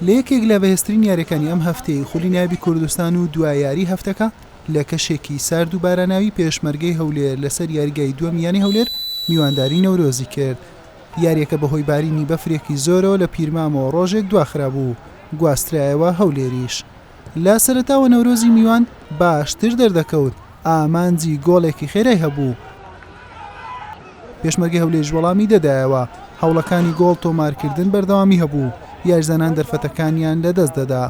لە یەکێک لە بەهێزترین یاریەکانی ئەم هەفتەیەی خولی نایابی کوردستان و دوا یاری هەفتەکە لە کەشێکی سارد و باراناوی پێشمەرگەی هەولێر لەسەر یاریگای دووەمی یانەی هەولێر میوانداری نەورۆزی کرد. یاریەکە بەهۆی بارینی بەفرێکی زۆرەوە لە پیرمامەوە ڕۆژێک دواخرابوو گواسترایەوە هەولێریش. لە سەرەتاوە نەورۆزی میوان باشتر دەردەکەوت، ئامانجی گۆڵێکی خێرای هەبوو، پێشمەرگەی هەولێریش وەڵامی دەدایەوە، هەوڵەکانی گۆڵ تۆمارکردن بەردەوامی هەبوو، یاریزانان دەرفەتەکانیان لەدەست دەدا.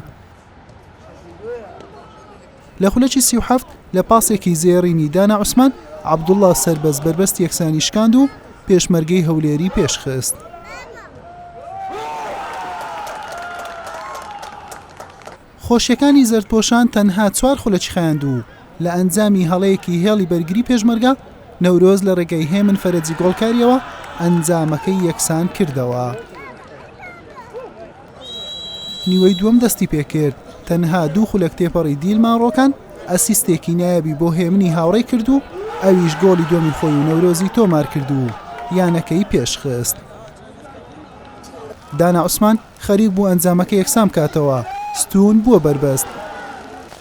لە خولەکی 37 لە پاسێکی زێڕینی دانا عوسمان، عەبدوڵڵا سەربەست بەربەستی یەکسانی شکاند و پێشمەرگەی هەولێری پێشخست. خۆشیەکانی زەردپۆشان تەنها چوار خولەکی خایاند و لە ئەنجامی هەڵەیەکی هێڵی بەرگری پێشمەرگە، نەورۆز لە ڕێگای هێمن فەرەجی گۆڵکاریەوە ئەنجامەکەی یەکسان کردەوە. نیوەی دووەم دەستی پێکرد، تەنها دوو خولەک تێپەڕی دیلمان ڕۆکان ئەسیستێکی نایابی بۆ هێمنی هاوڕێی کرد و ئەویش گۆڵی دووەمی خۆی و نەورۆزی تۆمارکرد و یانەکەی پێشخست. دانا عوسمان خەریک بوو ئەنجامەکە یەکسان بکاتەوە، ستوون بووە بەربەست.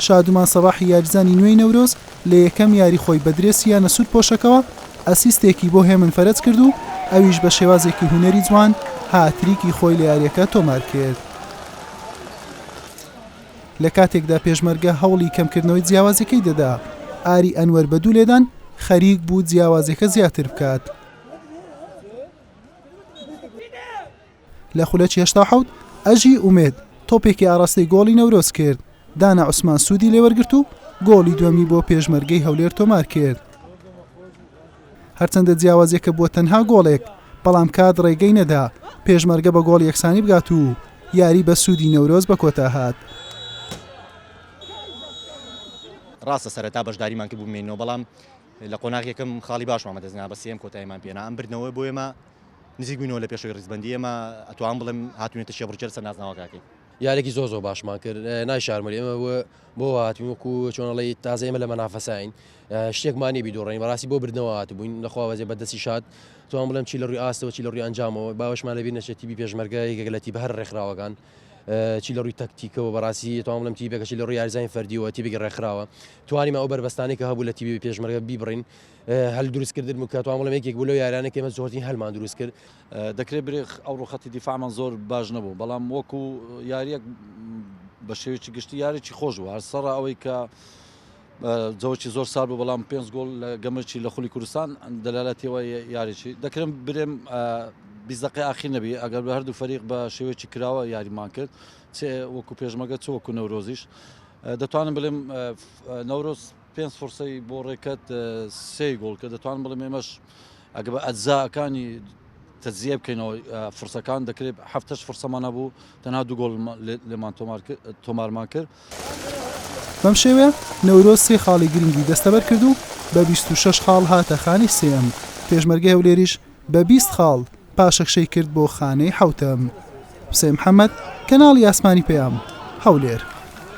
شادومان سەباحی یاریزانی نوێی نەورۆز لە یەکەم یاری خۆی بە درێسی یانە سوور پۆشەکەوە ئەسیستێکی بۆ هێمن فەرەج کرد و ئەویش بە شێوازێکی هونەری جوان هاتریکی خۆی لە یارییەکە تۆمارکرد. لە کاتێکدا پێشمەرگە هەوڵی کەمکردنەوەی جیاوازیەکەی دەدا، ئاری ئەنوەر بە دوو لێدان خەریک بوو جیاوازیەکە زیاتر بکات. لە خولەکی 87 ئەژی ئومێد تۆپێکی ئاڕاستەی گۆڵی نەورۆز کرد، دانا عوسمان سوودی لێوەرگرت و گۆڵی دووەمی بۆ پێشمەرگەی هەولێر تۆمارکرد. هەرچەندە جیاوازیەکە بووە تەنها گۆڵێک، بەڵام کات ڕێگەی نەدا پێشمەرگە بە گۆڵی یەکسانی بگات و یاری بە سوودی نەورۆز بە کۆتا هات. ڕاستە سەرەتا بەشداریمان کرد بمێنەوە بەڵام لە قۆناغی یەکەم خاڵی باشمان بەدەستنا بە سێیەم کۆتاییمان پێنا ئەم بردنەوە بۆ ئێمە نزیک بووینەوە لە پێشەوەی ڕیزبەندی ئێمە ئەتوانم بڵێم هاتوینەتە کێبڕکێ لەسەر نازناوەکەکەی. یاریەکی زۆر زۆر باشمان کرد نایشارمەری ئێمە بۆ هاتوین وەکو چۆنەڵی تازە ئێمە لە مەنافەساین شتێکمان نیە بیدۆڕێین بەڕاستی بۆ بردنەوە هاتبووین لەخوا بەزێ بە دەستی شاد توان بڵێم چی لە ڕووی ئاستەوە چی لە ڕووی ئەنجامەوە باوەشمان لەبیر نەچێت تیپی پێشمەرگە یەکێکە لە تیپە هەر ڕێکخراوەکان چی لە ڕووی تەکتیکەوە بەڕاستی توان بڵێم تیپێکە چی لە ڕووی یاریزانی فەردیەوە تیپێکی ڕێکخراوە توانیمان ئەو بەربەستانەی کە هەبوو لە تیپی پێشمەرگە بیبڕین هەل دروستکردن بوو کە توان بڵێم یەکێک بوو لەو یاریانە کە ئێمە زۆرترین هەلمان دروست کرد. دەکرێت برێ ئەوڕۆ خەتی دیفاعمان زۆر باش نەبوو بەڵام وەکو یاریەک بە شێوەیەکی گشتی یاریی خۆش بوو هەر سەڕا ئەوەی کە جەوەکی زۆر سار بوو بەڵام پێنج گۆڵ لە گەمەکی لە خولی کوردستان دەلالەتیەوە یاریی دەکرم برێم 20 دقیقەی ئاخیر نەبی ئەگەر بە هەردوو فەریق بە شێوەیەکی کراوە یاریمان کرد چ وەکو پێشمەگە چ وەکو نەورۆزیش دەتوانم بڵێم نەورۆز پێنج فرسەی بۆ ڕێکەت سێ گۆڵ کە دەتوانم بڵێم ئێمەش ئەگە بە ئەجزاکانی تەجزیە بکەینەوە فرسەکان دەکرێت هەفتەش فرسەمان هەبوو تەنها دوو گۆڵ لێمان تۆمارمان کرد. بەم شێوەیە نەورۆز سێ خاڵی گرنگی دەستەبەر کرد و بە 26 خاڵ هاتە خانەی سێیەم، پێشمەرگەی هەولێریش بە 20 خاڵ پاشەکشەی کرد بۆ خانەی حەوتەم. حوسێن محەمەد، کەناڵی ئاسمانی پەیام، هەولێر.